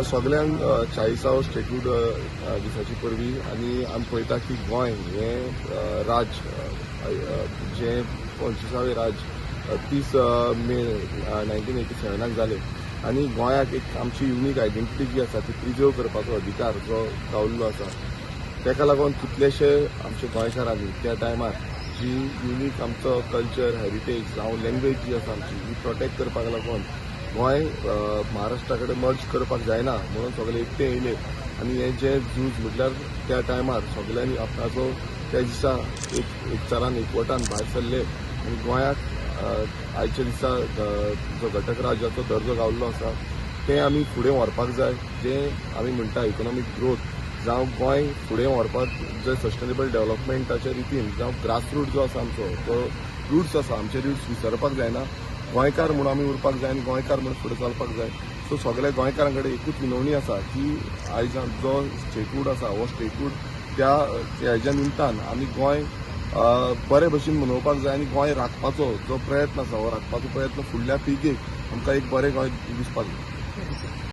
सगल्यांक 40वो स्टेटहूड दिसाची परबीं. आनी आमी पळयता की गोंय हें राज्य जें 25वें राज्य 30 मे 1987 जालें आनी गोंयाक एक आमची युनीक आयडेंटिटी जी आसा ती प्रिजर्व करपाचो अधिकार जो गावल्लो आसा, ताका लागून कितलेशे आमचे गोंयकारांनी त्या टायमार जी युनीक आमचो कल्चर, हेरिटेज जावं लँग्वेज जी आसा आमची, ही प्रोटेक्ट करपाक लागून गोंय महाराष्ट्रा कडेन मर्ज करपाक जायना म्हणून सगळे एकटे येयले. आनी हें जें झूज म्हटल्यार त्या टायमार सगळ्यांनी आपणाचो त्या दिसा एक एकचारान, एकवटान भायर सरले आनी गोंयाक आयच्या दिसा जो घटक राज्याचो दर्जो गावल्लो आसा, तें आमी फुडें व्हरपाक जाय. जें आमी म्हणटा इकॉनॉमीक ग्रोथ जावं गोंय फुडें व्हरपाक जे सस्टेनेबल डेव्हलपमेंटाच्या रितीन जावं ग्रासरूट जो आसा आमचो, तो रुट्स आसा, आमचे रुट्स विसरपाक जायना. गोंयकार म्हणून आमी उरपाक जाय आनी गोंयकार म्हणून फुडें चलपाक जाय. सो सगल्या गोंयकारां कडेन एकूच विनवणी आसा की आयज जो स्टेटहूड आसा, हो स्टेटहूड त्या हेज्या निमतान आमी गोंय बरे भशेन मनोवपाक जाय आनी गोंय राखपाचो जो प्रयत्न आसा, हो राखपाचो प्रयत्न फुडल्या पिळगेक आमकां एक बरें गोंय दिसपाक जाय.